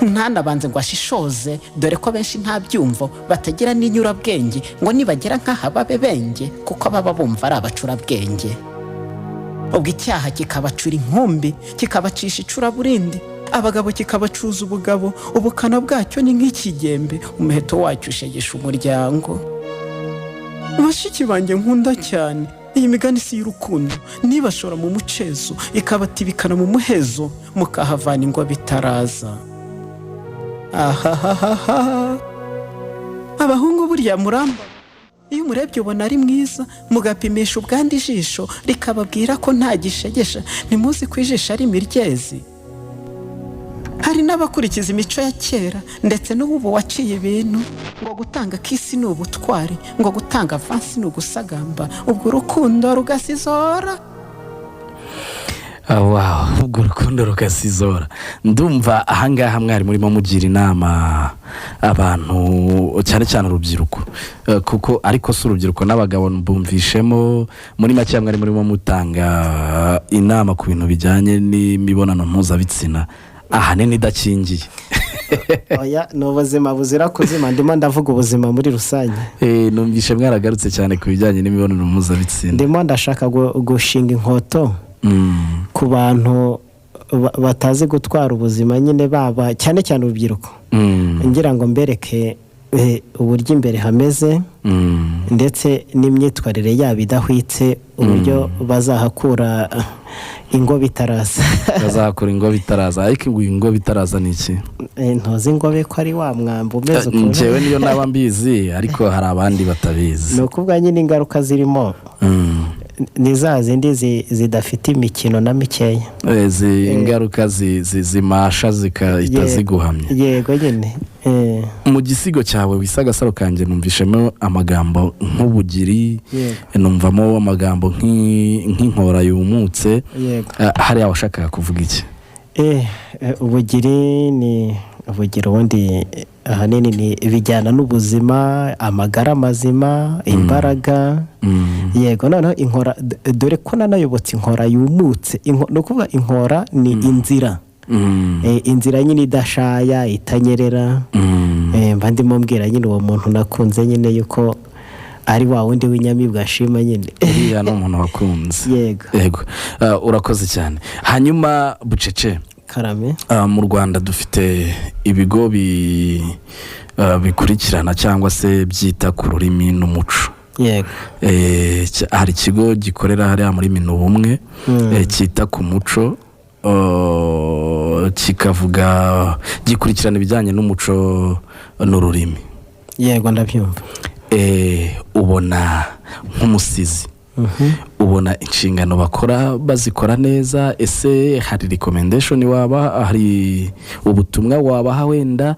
Ntanabanze ngo ashishoze, dore ko benshi nta byumvo batagira n'inyurabwenge, ngo nibagera nk'aha babe benge, kuko baba bumva ari abacurabwenge. Ubwo icyaha kikabacura inkumbi, kikabacisha icuraburindi, abagabo kikabacuza ubugabo. Ubukana bwacyo ni nk'ikigembe, umuheto wacyo ushegesha umuryango. Bashiki banjye nkunda cyane, iyi migani si y'urukundo nibashora mu mucezo, ikabatibikana mu muhezo, mukahavana ingo bitaraza. Ahahaha, abahungu burya muramba, iyo umurebye ubona ari mwiza, mugapimisha ubwandu ijisho rikababwira ko nta gishegesha. Ntimuzi ko ijisho ari imiryezi? Hari n'abakurikiza imico ya kera ndetse n'ubu waciye ibintu, ngo gutanga kiss ni ubutwari, ngo gutanga avance ni ugusagamba, ubwo urukundo rugasizora. Wow, ubwo urukundo rugasizora. Ndumva ahangaha mwari murimo mugira inama abantu, cyane cyane urubyiruko. Kuko ariko si urubyiruko n'abagabo bumvishemo. Muri make mwari murimo mutanga inama ku bintu bijyanye n'imibonano mpuzabitsina, ahanini idakingiye. Oya, ni ubuzima buzira kuzima, ndimo ndavuga ubuzima muri rusange. Numvishe mwaragarutse cyane ku bijyanye n'imibonano mpuzabitsina. Ndimo ndashaka gushinga inkoto ku bantu batazi gutwara ubuzima nyine, baba cyane cyane urubyiruko, ngira ngo mbereke uburyo imbere hameze, ndetse n'imyitwarire yabo idahwitse, uburyo bazahakura ingo bitaraza. Bazahakura ingo bitaraza. Ariko ngo ingo bitaraza ni iki? Ntuzi ingobe ko ari wa mwambi umeze ukuntu? Njyewe niyo naba mbizi, ariko hari abandi batabizi. Ni ukuvuga nyine ingaruka zirimo ni za zindi zidafite imikino na mikeya. Ingaruka zimasha zigahita ziguhamya. Yego nyine. Mu gisigo cyawe wise "Agasaro kanjye" numvishemo amagambo nk'ubugiri, numvamo amagambo nk'inkora yumutse. Hariya washakaga kuvuga iki? Ubugiri ni ubugiri ubundi ahanini ni bijyana n'ubuzima, amagara mazima, imbaraga. Yego, noneho inkora, dore ko nanayobotse inkora yumutse. Ni ukuvuga inkora ni inzira. Inzira nyine idashaya, itanyerera. Mba ndimo mbwira nyine uwo muntu nakunze nyine yuko ari wa wundi w'inyamibwa nshima nyine. Uriya ni umuntu wakunze. Yego. Yego. Urakoze cyane. Hanyuma Bucece, Karame. Mu Rwanda dufite ibigo bikurikirana cyangwa se byita ku rurimi n'umuco. Hari ikigo gikorera hariya muri Minubumwe, cyita ku muco, kikavuga gikurikirana ibijyanye n'umuco n'ururimi. Yego, ndabyumva. Ubona nk'umusizi, ubona inshingano bakora bazikora neza? Ese hari recommendation waba, hari ubutumwa wabaha wenda,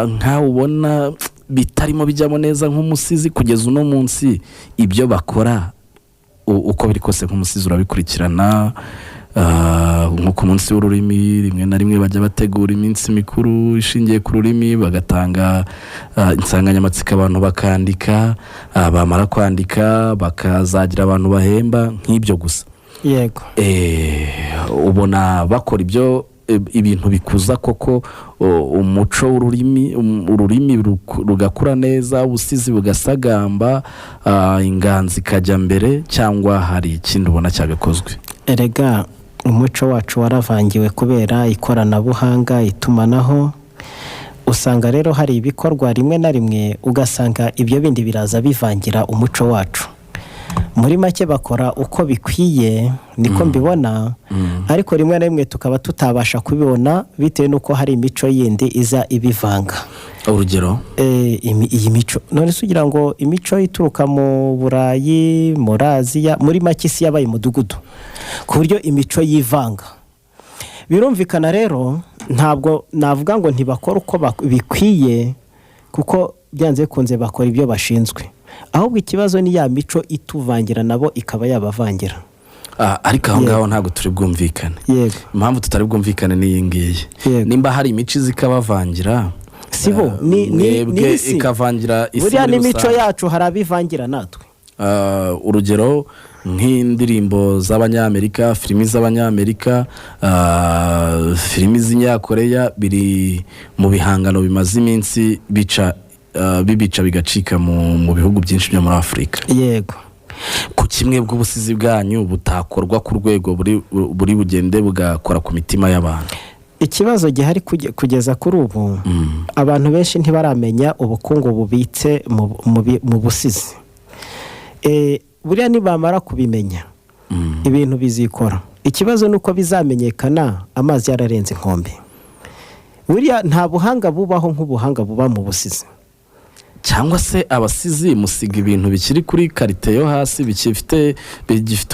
nkawe ubona bitarimo bijyamo neza nk'umusizi kugeza uno munsi, ibyo bakora uko biri kose nk'umusizi urabikurikirana? Nko ku munsi w'ururimi, rimwe na rimwe bajya bategura iminsi mikuru ishingiye ku rurimi, bagatanga insanganyamatsiko, abantu bakandika, bamara kwandika bakazagira abantu bahemba, nk'ibyo gusa. Ubona bakora ibyo ibintu bikuza koko umuco w'ururimi, ururimi rugakura neza, ubusizi bugasagamba, inganzo ikajya mbere, cyangwa hari ikindi ubona cyagakozwe? Erega umuco wacu waravangiwe kubera ikoranabuhanga, itumanaho. Usanga rero hari ibikorwa rimwe na rimwe ugasanga ibyo bindi biraza bivangira umuco wacu. Muri make bakora uko bikwiye, niko mbibona, ariko rimwe na rimwe tukaba tutabasha kubibona bitewe n'uko hari imico yindi iza ibivanga. Urugero? Iyi mico none se ugira ngo imico ituruka mu Burayi, muri Aziya, muri make isi yabaye umudugudu ku buryo imico yivanga. Birumvikana rero, ntabwo navuga ngo ntibakora uko bikwiye, kuko byanze bikunze bakora ibyo bashinzwe. Ahubwo ikibazo ni ya mico ituvangira, nabo ikaba yabavangira. Ariko aho ngaho ntabwo turi bwumvikane. Impamvu tutari bwumvikane ni iyi ngiyi: nimba hari imico iza ikabavangira, Si bo, mwebwe ni isi. ikavangira isi Buriya muri n'imico rusange. yacu hari abivangira natwe. Urugero? Nk'indirimbo z'Abanyamerika, filimi z'Abanyamerika, filimi z'Inyakoreya, biri mu bihangano bimaze iminsi bica, bibica bigacika mu bihugu byinshi byo muri Afurika. Ku kimwe bw'ubusizi bwanyu butakorwa ku rwego buri bugende bugakora ku mitima y'abantu? Ikibazo gihari kugeza kuri ubu, abantu benshi ntibaramenya ubukungu bubitse mu busizi. Buriya nibamara kubimenya, ibintu bizikora. Ikibazo ni uko bizamenyekana amazi yararenze inkombe. Buriya nta buhanga bubaho nk'ubuhanga buba mu busizi. Cyangwa se abasizi musiga ibintu bikiri kuri qualité yo hasi, bigifite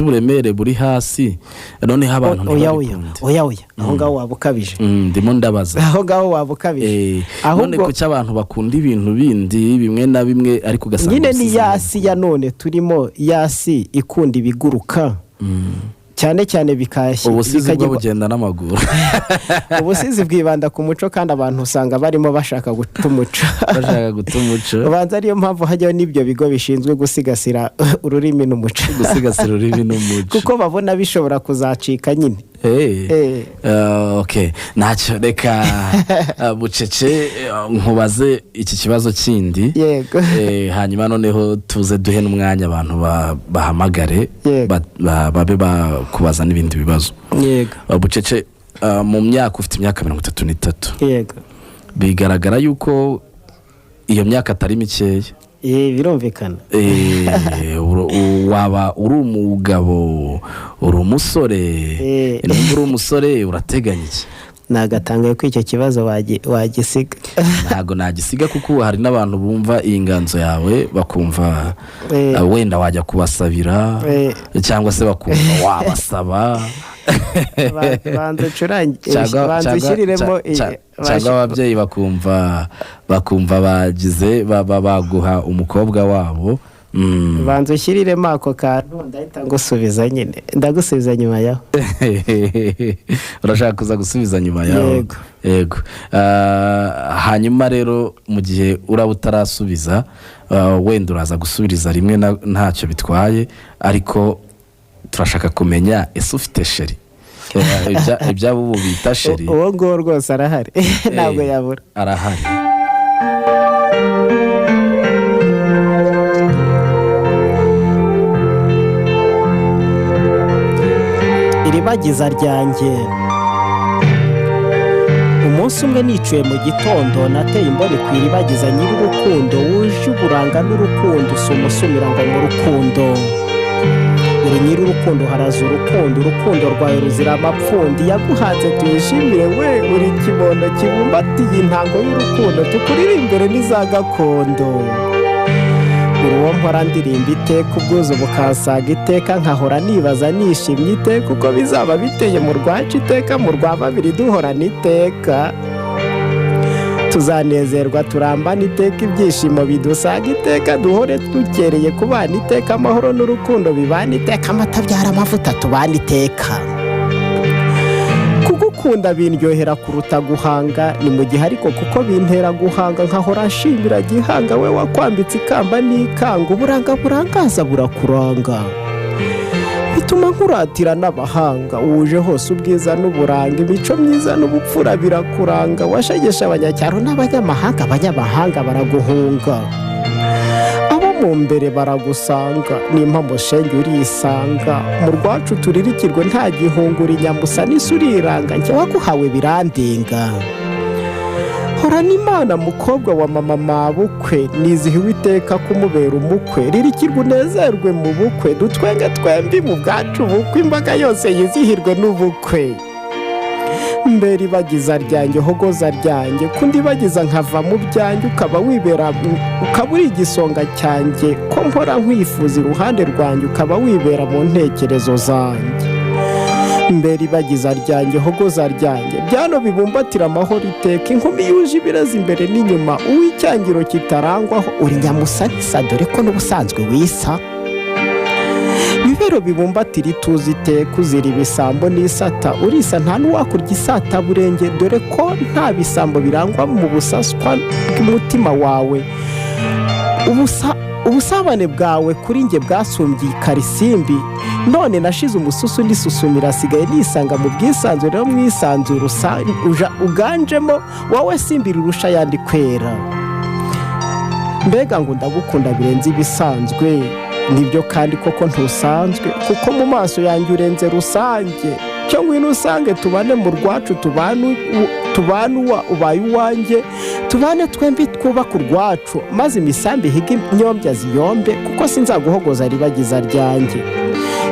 uburemere buri hasi, noneho abantu Oya, oya. ntibabikunde? Oya, oya, aho ngaho waba ukabije. Ndimo ndabaza. Aho ngaho waba ukabije. None Ahubwo kuki abantu bakunda ibintu bindi bimwe na bimwe, ariko ugasanga nyine ni ubusizi yasi ya none turimo, yasi ikunda ibiguruka cyane cyane bikashya. Ubusizi bwo bikagirwa- bugenda n'amaguru. Ubusizi bwibanda ku muco, kandi abantu usanga barimo bashaka guta umuco. Bashaka guta umuco. Ubanza ariyo mpamvu hajyaho n'ibyo bigo bishinzwe gusigasira ururimi n'umuco. Gusigasira ururimi n'umuco. Kuko babona bishobora kuzacika nyine. Hey. Okay, ntacyo, reka bucece nkubaze iki kibazo kindi. Yego. Hanyuma noneho tuze duhe n'umwanya abantu bahamagare, babe bakubaza n'ibindi bibazo. Bucece, mu myaka ufite, imyaka 33, Yego. bigaragara yuko iyo myaka atari mikeya. Birumvikana. Waba uri umugabo, uri umusore? Niba uri umusore, urateganya iki? Nagatangaye ko icyo kibazo wagisiga. Ntabwo nagisiga, kuko hari n'abantu bumva iyi nganzo yawe bakumva wenda wajya kubasabira, cyangwa se bakumva wabasaba. Banza ucurange, banza ushyiriremo Cyangwa ababyeyi bakumva bagize baguha umukobwa wabo. Banza ushyiriremo ako kantu, ndahita ngusubiza nyine, ndagusubiza nyuma yaho. Urashaka kuza gusubiza nyuma yaho? Yego. Yego. Hanyuma rero mu gihe uraba utarasubiza, wenda uraza gusubiriza rimwe, ntacyo bitwaye, ariko turashaka kumenya: ese ufite chéri? Ibyabo ubu bita chéri. Uwo nguwo rwose arahari, ntabwo yabura. Arahari. Iribagiza ryanjye. Umunsi umwe nicuye mu gitondo, nateye imboni ku Iribagiza nyir'urukundo, wuje uburanga n'urukundo, usuma usumira ngo mu rukundo. Uri nyir'urukundo, haraza urukundo, urukundo rwawe ruzira amapfundi. Yaguhanze tuyishimire we, uri ikibondo kibumbatiye intango y'urukundo, tukuririmbire n'iza gakondo. Uri uwo mpora ndirimba iteka, ubwuzu bukansaga iteka, nkahora nibaza nishimye iteka uko bizaba biteye mu rwacu iteka, mu rwa babiri duhorana iteka. Tuzanezerwa turambane iteka, ibyishimo bidusaga iteka, duhore dukereye kubana iteka, amahoro n'urukundo bibana iteka, amata abyara amavuta tubana iteka. Kugukunda bindyohera kuruta guhanga, ni mu gihe ariko kuko bintera guhanga, nkahora nshimira Gihanga we wakwambitse ikamba n'ikanga. Uburanga burangaza burakuranga, bituma nkuratira n'abahanga. Wuje hose ubwiza n'uburanga, imico myiza n'ubupfura birakuranga. Washegesha abanyacyaro n'abanyamahanga, abanyamahanga baraguhunga, abo mu mbere baragusanga. N'impamo shenge urisanga, mu rwacu turirikirwe nta gihungura. Inyamusa n'isi uriranga, njye waguhawe birandenga. Horana Imana mukobwa wa mama mabukwe, nizihiwe iteka kumubera umukwe. Ririkirwe unezerwe mu bukwe, dutwenge twembi mu bwacu bukwe, imbaga yose yizihirwe n'ubukwe. Mbere ibagiza ryanjye, hogoza ryanjye, kundibagiza nkava mu byanjye, ukaba wibera, ukaba uri igisonga cyanjye, ko mpora nkwifuza iruhande rwanjye, ukaba wibera mu ntekerezo zanjye. Mbere ibagiza ryanjye, hogoza ryanjye, byano bibumbatira amahoro iteka, inkumi yuje ibirezi imbere n'inyuma, uw'icyangiro kitarangwaho. Uri nyamusanisa, dore ko n'ubusanzwe wisa. Bibero bibumbatira ituze iteka, uzira ibisambo n'isata, urisa nta n'uwakurya isataburenge, dore ko nta bisambo birangwa mu busaswa bw'umutima wawe. Ubusa Ubusabane bwawe kuri njye bwasumbye karisimbi. None nashize umususu ndisusumira, asigaye nisanga mu bwisanzure no mwisanzure uganjemo wowe simbi rirusha ayandi kwera. Mbega ngo ndagukunda birenze ibisanzwe! Nibyo kandi koko ntusanzwe, kuko mu maso yanjye urenze rusange. Cyo ngwino usange tubane mu rwacu, tubane uwa ubaye uwanjye, tubane twembi twubake urwacu, maze imisambi ihige inyombya ziyombe, kuko sinzaguhogoza ribagiza ryanjye.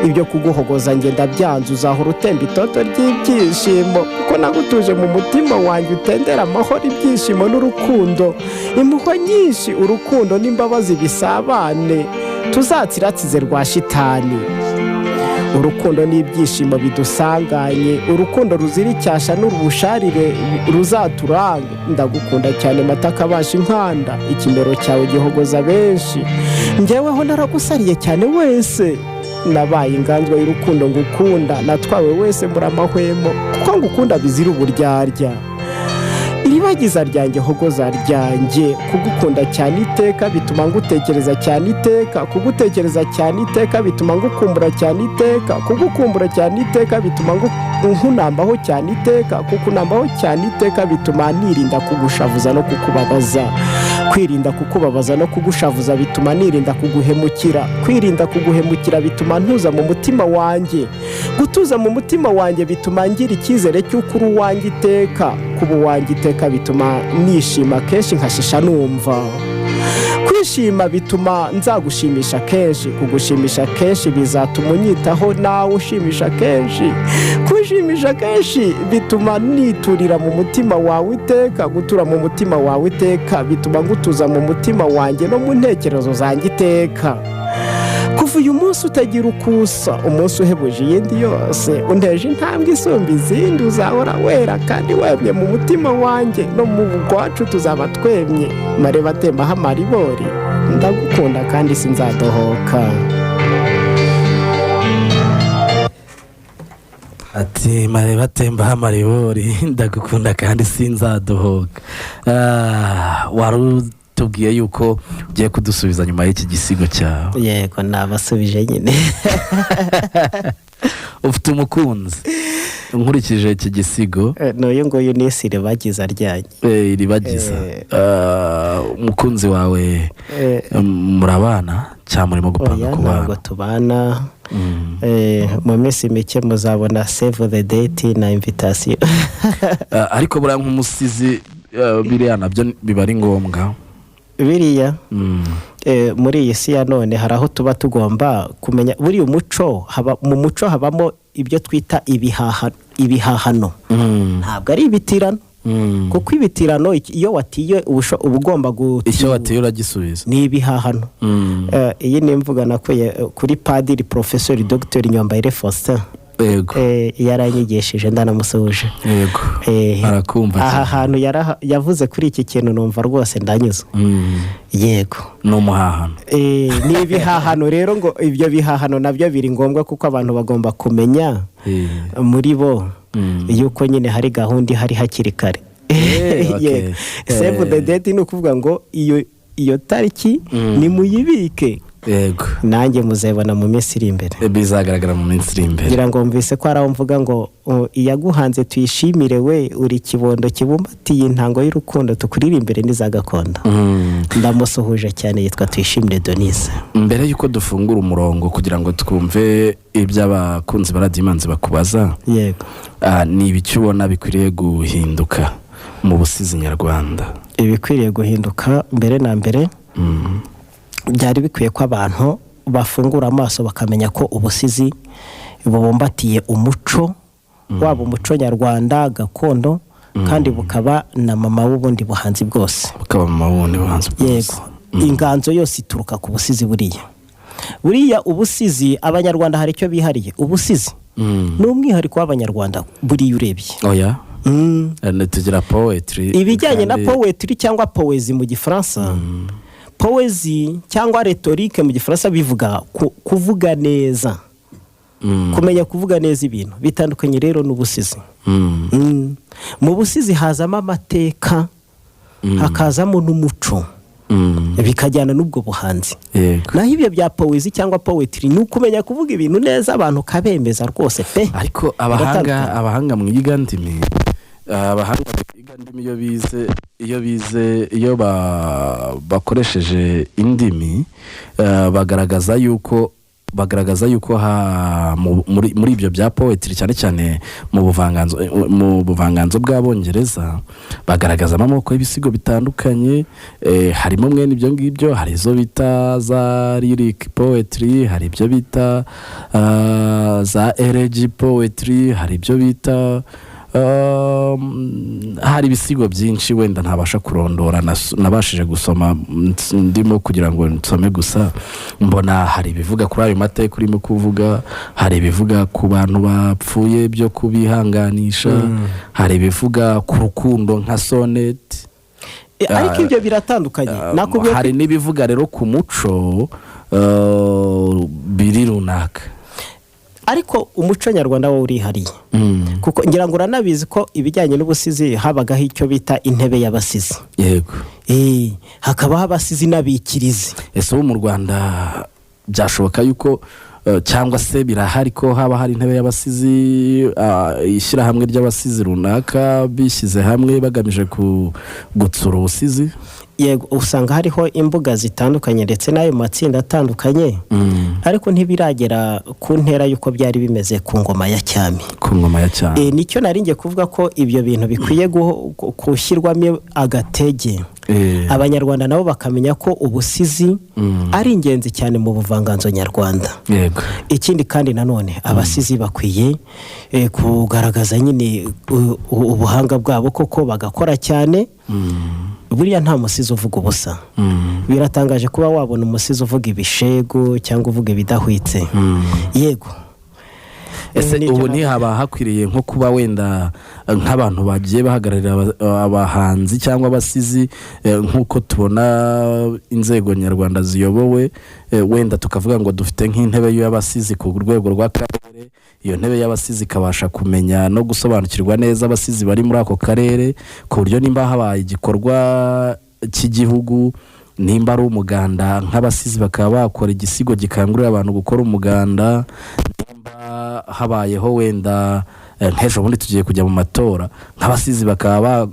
Ibyo kuguhogoza njye ndabyanze, uzahora utemba itoto ry'ibyishimo, kuko nagutuje mu mutima wanjye, utendera amahoro, ibyishimo n'urukundo, impuhwe nyinshi, urukundo n'imbabazi bisabane, tuzatsiratsize rwa shitani. Urukundo n'ibyishimo bidusanganye, urukundo ruzira icyasha n'urubusharire ruzaturanga. Ndagukunda cyane mataka abasha inkanda, ikimero cyawe gihogoza benshi. Njyeweho naragusariye cyane wese, nabaye inganzwa y'urukundo ngukunda, natwawe wese mbura amahwemo, kuko ngukunda bizira uburyarya. Iribagiza ryanjye, hogoza ryanjye, kugukunda cyane iteka bituma ngutekereza cyane iteka, kugutekereza cyane iteka bituma ngukumbura cyane iteka, kugukumbura cyane iteka bituma nkunambaho cyane iteka, kukunambaho cyane iteka bituma nirinda kugushavuza no kukubabaza, kwirinda kukubabaza no kugushavuza bituma nirinda kuguhemukira, kwirinda kuguhemukira bituma ntuza mu mutima wanjye, gutuza mu mutima wanjye bituma ngira icyizere cy'uko uri uwanjye iteka, kuba uwanjye iteka bituma nishima kenshi nkashisha numva. Kwishima bituma nzagushimisha kenshi, kugushimisha kenshi bizatuma unyitaho nawe ushimisha kenshi, kwishimisha kenshi bituma niturira mu mutima wawe iteka, gutura mu mutima wawe iteka bituma ngutuza mu mutima wanjye no mu ntekerezo zanjye iteka. Kuva uyu munsi utagira uko usa, umunsi uhebuje iyindi yose, unteje intambwe isumba izindi, uzahora wera kandi wemye mu mutima wanjye, no mu bwacu tuzaba twemye, mareba atembaho amaribori. Ndagukunda kandi sinzadohoka. Ati mareba atembaho amaribori, ndagukunda kandi sinzadohoka. Wari utubwiye yuko ugiye kudusubiza nyuma y'iki gisigo cyawe. Yego, nabasubije nyine. Ufite umukunzi nkurikije iki gisigo? N'uyu nguyu ni iribagiza ryanjye. Iribagiza. Umukunzi wawe murabana cyangwa murimo gupanga Oya, kubana? ntabwo tubana. Mu minsi mike muzabona save the date na invitation. Ariko buriya nk'umusizi, biriya nabyo biba ari ngombwa. Biriya muri iyi si ya none hari aho tuba tugomba kumenya buriya umuco haba, mu muco habamo ibyo twita ibihahano. Ntabwo ari ibitirano, kuko ibitirano iyo watiye uba ugomba Icyo wateye uragisubiza. Ni ibihahano. Iyi ni imvugo nakuye kuri Padiri Porofesori Dogiteri Nyombayire Faustin. Yaranyigishije, ndanamusuhuje. Arakumva Aha cyane. hantu yavuze kuri iki kintu numva rwose ndanyuzwe. Yego. Ni umuhahano. Ni ibihahano rero, ngo ibyo bihahano nabyo biri ngombwa, kuko abantu bagomba kumenya muri bo yuko nyine hari gahunda ihari hakiri kare. Yego. Save the date ni ukuvuga ngo iyo tariki nimuyibike, nanjye muzayibona mu minsi iri imbere. Bizagaragara mu minsi iri imbere. Ngira ngo mvise ko hari aho mvuga ngo iyaguhanze tuyishimire, we uri ikibondo kibumbatiye intango y'urukundo, tukurire imbere n'iza gakondo. Ndamusuhuje cyane, yitwa Tuyishimire Denise. Mbere y'uko dufungura umurongo kugira ngo twumve ibyo abakunzi ba Radiyo Imanzi bakubaza, ni ibiki ubona bikwiriye guhinduka mu busizi nyarwanda? Ibikwiriye guhinduka, mbere na mbere byari bikwiye ko abantu bafungura amaso bakamenya ko ubusizi bubumbatiye umuco, waba umuco nyarwanda gakondo, kandi bukaba na mama w'ubundi buhanzi bwose. Bukaba mama w'ubundi buhanzi bwose. Yego, inganzo yose ituruka ku busizi. Buriya ubusizi, Abanyarwanda hari icyo bihariye. Ubusizi ni umwihariko w'Abanyarwanda buriya urebye. Oya. Tugira poetry. Ibijyanye na kandi poetry cyangwa poésie mu Gifaransa, poésie cyangwa rhétorique mu Gifaransa, bivuga kuvuga neza, kumenya kuvuga neza ibintu. Bitandukanye rero n'ubusizi. Mu busizi hazamo amateka, hakazamo n'umuco. Bikajyana n'ubwo buhanzi. Naho ibyo bya poésie cyangwa poetry ni ukumenya kuvuga ibintu neza, abantu ukabemeza rwose pe. Ariko abahanga Biratandukanye. abahanga mu iyigandimi, abahanga mu iyigandimi, iyo bize, iyo bakoresheje indimi, bagaragaza yuko muri ibyo bya poetry, cyane cyane mu buvanganzo bw'Abongereza, bagaragazamo amoko y'ibisigo bitandukanye. Harimo mwene ibyo ngibyo, hari izo bita za lyric poetry, hari ibyo bita za elegy poetry, hari ibyo bita hari ibisigo byinshi wenda ntabasha kurondora. Nabashije gusoma, ndimo kugira ngo nsome gusa, mbona hari ibivuga kuri ayo mateka urimo kuvuga, hari ibivuga ku bantu bapfuye byo kubihanganisha, hari ibivuga ku rukundo nka sonnet. Ariko ibyo biratandukanye, nakubwiye ko Hari n'ibivuga rero ku muco, biri runaka. Ariko umuco nyarwanda wo urihariye, kuko ngira ngo uranabizi ko ibijyanye n'ubusizi habagaho icyo bita intebe y'abasizi. Hakabaho abasizi n'abikirizi. Ese ubu mu Rwanda byashoboka yuko, cyangwa se birahari ko haba hari intebe y'abasizi, ishyirahamwe ry'abasizi runaka bishyize hamwe bagamije gutsura ubusizi? Yego, usanga hariho imbuga zitandukanye ndetse n'ayo matsinda atandukanye, ariko ntibiragera ku ntera y'uko byari bimeze ku ngoma ya cyami. Ku ngoma ya cyami. Nicyo nari ngiye kuvuga, ko ibyo bintu bikwiye gushyirwamo agatege, Abanyarwanda nabo bakamenya ko ubusizi ari ingenzi cyane mu buvanganzo nyarwanda. Ikindi kandi nanone, abasizi bakwiye kugaragaza nyine ubuhanga bwabo koko, bagakora cyane. Buriya nta musizi uvuga ubusa. Biratangaje kuba wabona umusizi uvuga ibishegu cyangwa uvuga ibidahwitse. Yego. Ese Nibyo. ubu ntihaba hakwiriye nko kuba wenda nk'abantu bagiye bahagararira abahanzi cyangwa abasizi, nk'uko tubona inzego nyarwanda ziyobowe, wenda tukavuga ngo dufite nk'intebe y'abasizi ku rwego rw'akarere, iyo ntebe y'abasizi ikabasha kumenya no gusobanukirwa neza abasizi bari muri ako karere, ku buryo nimba habaye igikorwa cy'igihugu, nimba ari umuganda, nk'abasizi bakaba bakora igisigo gikangurira abantu gukora umuganda, nimba habayeho wenda nk'ejo bundi tugiye kujya mu matora, nk'abasizi bakaba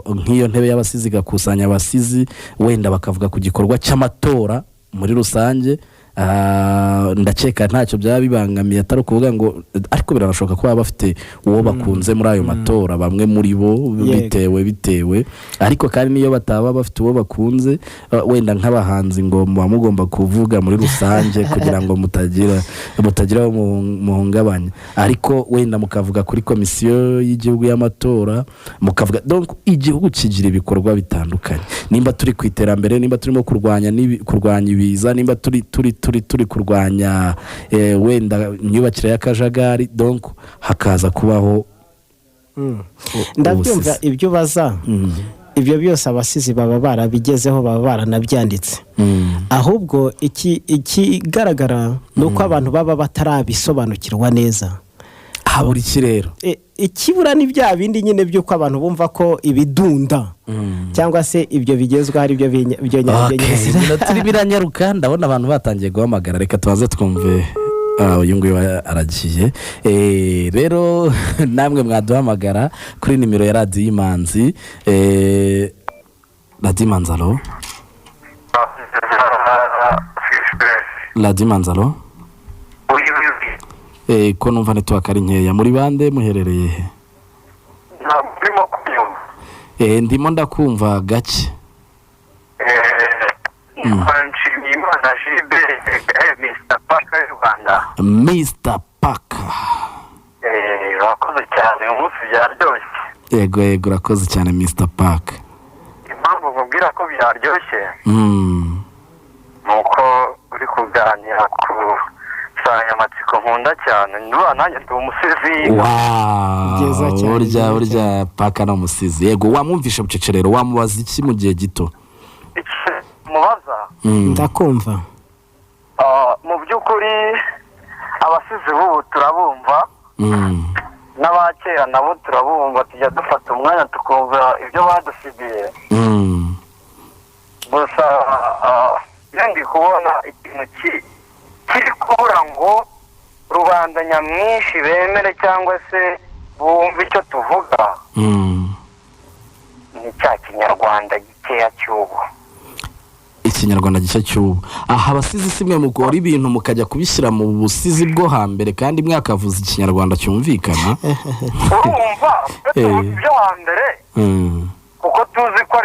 nk'iyo ntebe y'abasizi igakusanya abasizi, wenda bakavuga ku gikorwa cy'amatora muri rusange. Ndakeka ntacyo byaba bibangamiye, atari ukuvuga ngo, ariko biranashoboka ko baba bafite uwo bakunze muri ayo matora, bamwe muri bo, bitewe, ariko kandi niyo bataba bafite uwo bakunze, wenda nk'abahanzi ngo muba mugomba kuvuga muri rusange kugira ngo mutagira abo muhungabanya, ariko wenda mukavuga kuri Komisiyo y'Igihugu y'Amatora, mukavuga, donc igihugu kigira ibikorwa bitandukanye, nimba turi ku iterambere, nimba turimo kurwanya ibiza, nimba turi kurwanya wenda imyubakire y'akajagari, donc hakaza kubaho Ndabyumva. ubusizi. Ibyo ubaza, ibyo byose abasizi baba barabigezeho, baba baranabyanditse. Ahubwo ikigaragara ni uko abantu baba batarabisobanukirwa neza. Habura iki rero? Ikibura ni bya bindi nyine by'uko abantu bumva ko ibidunda cyangwa se ibyo bigezweho ari byo byo nyabyo nyine. Iminota irimo iranyaruka, ndabona abantu batangiye guhamagara, reka tubanze twumve. Uyu nguyu aragiye. Rero namwe mwaduhamagara kuri nimero ya Radiyo Imanzi. Radiyo Imanzi, allo? Radiyo Imanzi, allo? Ko numva network ari nkeya, muri bande, muherereye he? Ntabwo urimo kunyumva. Ndimo ndakumva gake. Nshimiyimana Gilbert, Mr Parker y'u Rwanda. Mr Parker. Urakoze cyane, uyu munsi byaryoshye. Yego, urakoze cyane, Mr Parker. Impamvu nkubwira ko byaryoshye ni uko uri kuganira ku nsanganyamatsiko nkunda cyane. Ndumva nanjye ndi umusizi. Byiza cyane, burya byiza. Burya Parker ni umusizi. Yego, wamwumvisha bucece rero, wamubaza iki mu gihe gito? Icyo mubaza, Ndakumva. Mu by'ukuri abasizi b'ubu turabumva, n'abakera nabo turabumva, tujya dufata umwanya tukumva ibyo badusigiye. Gusa ndi kubona ikintu kiri kubura ngo rubanda nyamwinshi bemere cyangwa se bumve icyo tuvuga. Ni cya kinyarwanda gikeya cy'ubu. Ikinyarwanda gishya cy'ubu. Aha abasizi si mwe mukora ibintu mukajya kubishyira mu busizi bwo hambere kandi mwakavuza ikinyarwanda cyumvikana. Urumva ibyo hambere kuko tuzi ko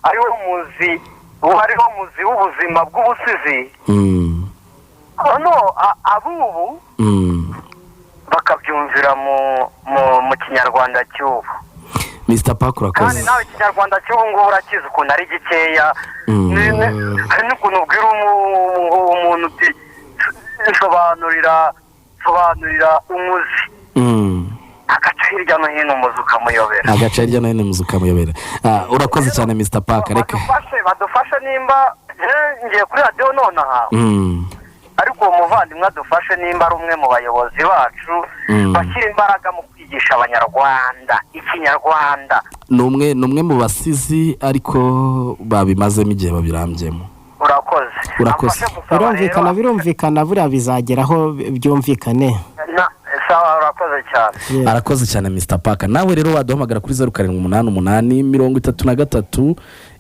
ariwo muzi muzi w'ubuzima bw'ubusizi. Hano abubu bakabyumvira mu kinyarwanda cy'ubu. Mr. Park urakoze. Kandi nawe ikinyarwanda cy'ubu ngubu urakizi ukuntu ari gikeya. Hari n'ukuntu ubwira umuntu uti sobanurira umuzi. Agaca hirya no hino umuzi ukamuyobera. Agaca hirya no hino umuzi ukamuyobera. Urakoze cyane Mr. Park. Reka badufashe nimba ngiye kuri radiyo nonaha. Ariko uwo muvandimwe adufashe nimba ari umwe mu bayobozi bacu bashyira imbaraga mu kwigisha abanyarwanda ikinyarwanda. Ni umwe mu basizi ariko babimazemo igihe babirambyemo. Urakoze. Birumvikana buriya bizageraho byumvikane. Sawa, urakoze cyane. Arakoze cyane Mr. Park. Nawe rero waduhamagara kuri 0788 33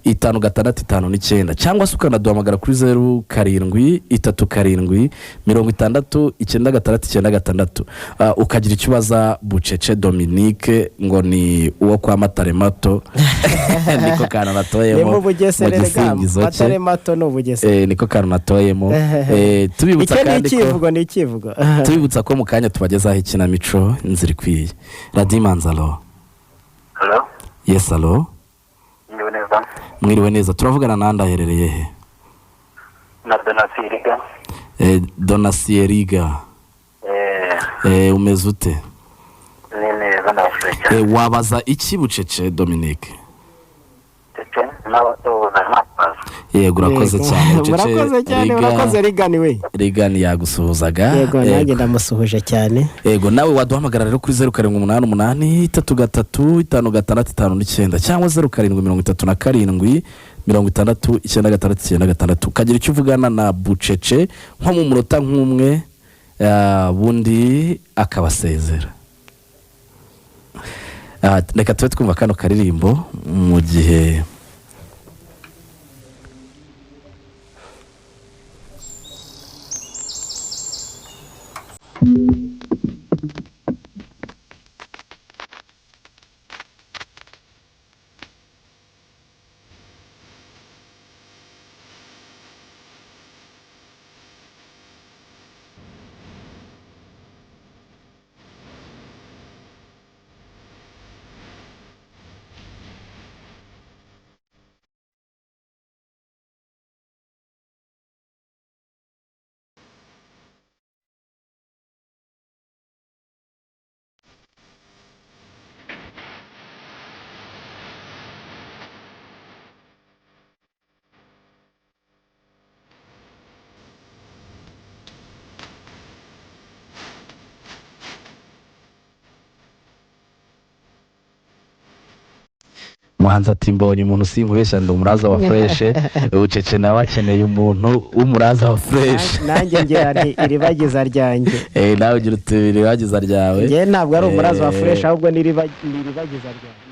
56 59 cyangwa se ukanaduhamagara kuri 07 37 60 96 96 ukagira icyo ubaza Bucece Dominique ngo ni uwo kwa Mataremato. Niko kantu natoyemo mu gisingizo cye. Mataremato ni Ubugesera. Niko kantu natoyemo. Tubibutsa kandi ko ni ikivugo. Tubibutsa ko mu kanya tubagezaho ikinamico Inzira Ikwiye. Radiyo Imanzi, alo. Yes, alo. Mwiriwe neza. Turavugana nande, aherereye he? Na Donasieriga. Donasieriga. Umeze ute? Ni neza ndashimye cyane. Wabaza iki Bucece Dominique? Yego urakoze cyane. Urakoze cyane, urakoze Rigani we. Rigani yagusuhuzaga. Yego nanjye ndamusuhuje cyane. Yego nawe waduhamagara rero kuri 0788 33 56 59 cyangwa 0737 60 96 96 ukagira icyo uvugana na Bucece nko mu munota nk'umwe bundi akabasezera. Reka tube twumva kano karirimbo mu gihe Muhanzi ati mbonye umuntu sinkubeshya ndi umuraza wa fureshe. Bucece nawe akeneye umuntu w'umuraza wa fureshe. Nanjye ngira nti iribagiza ryanjye. Nawe ugira uti iribagiza ryawe. Njye ntabwo ari umuraza wa fureshe ahubwo ni iribagiza ryanjye.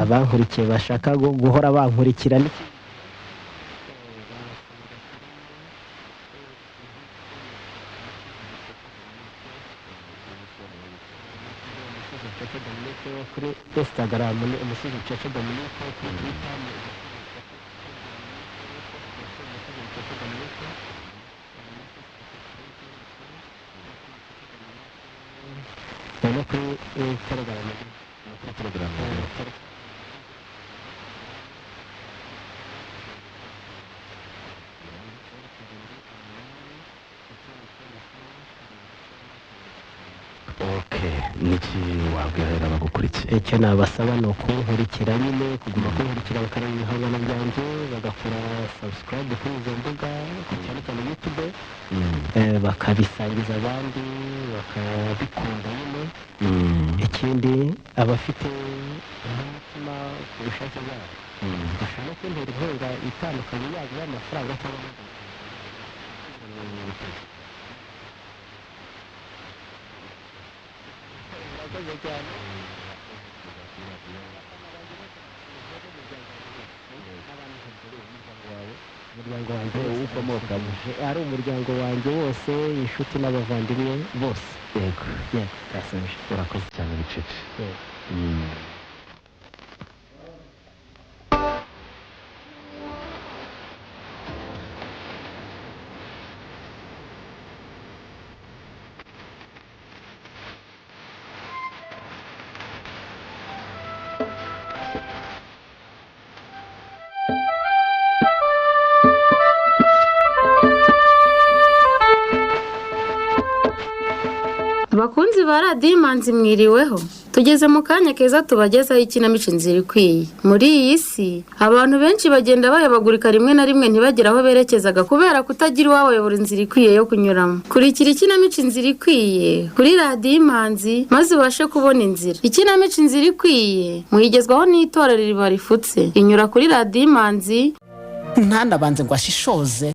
Abankurikiye bashaka guhora bankurikira kuri Instagram ni umusizi Bucece Dominique, kuri Twitter ni Bucece Dominique, no kuri Telegram. Okay, niki wabwira rero abagukurikiye? Icyo nabasaba ni ukunkurikira nyine, kuguma kunkurikira, bakareba ibihangano byanjye, bagakora subscribe kuri izo mbuga, cyane cyane YouTube, bakabisangiza abandi, bakabikunda nyine. Ikindi, abafite umutima ku bushake bwabo bashobora no kuntera inkunga itandukanye, yaba iy'amafaranga cyangwa murakoze cyane. Umuryango wanjye wose ukomokamo. Ari umuryango wanjye wose, inshuti n'abavandimwe bose. Yego. Yego, byasoje. Urakoze cyane, Bicece. Yego. Bakunzi ba Radiyo Imanzi, mwiriweho. Tugeze mu kanya keza tubagezaho ikinamico Inzira Ikwiye. Muri iyi si abantu benshi bagenda bayobagurika, rimwe na rimwe ntibagere aho berekezaga kubera kutagira uwabayobora inzira ikwiye yo kunyuramo. Kurikira ikinamico Inzira Ikwiye kuri Radiyo Imanzi, maze ubashe kubona inzira. Ikinamico Inzira Ikwiye muyigezwaho n'itorero Iriba Rifutse, inyura kuri Radiyo Imanzi. Ntanabanze ngo ashishoze.